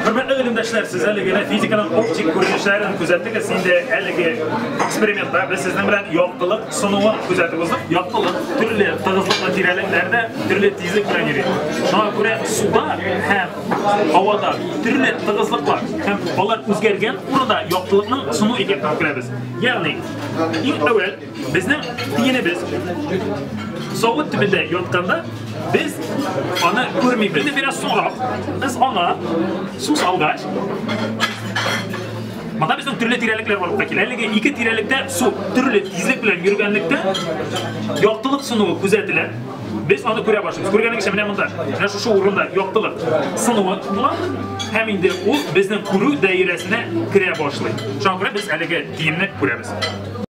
Хөрмәтле гыйлемдәшләр, сез әле генә физиканың оптик күренешләрен күзәттегез. Инде әлеге экспериментта без сезнең белән яктылык сынуын күзәтеп уздык. Яктылык төрле тыгызлыклы тирәлекләрдә төрле тизлек белән йөри. Шуңа күрә суда һәм һавада төрле тыгызлыклар һәм алар үзгәргән урында яктылыкның сыну эффектын күрәбез. Ягъни, иң әүвәл Безнең тиенебез савыт төбендә ятканда без аны күрмибез. Инде бераз соңрак без аңа су салгач, монда безнең төрле тирәлекләр барлыкка килә. Әлеге ике тирәлектә су төрле тизлек белән йөргәнлектән яктылык сынуы күзәтелә. Без аны күрә башлыйбыз. Күргәнегезчә, менә монда, менә шушы урында яктылык сынуы була һәм инде ул безнең күрү даирәсенә керә башлый. Шуңа күрә без әлеге тиенне күрәбез.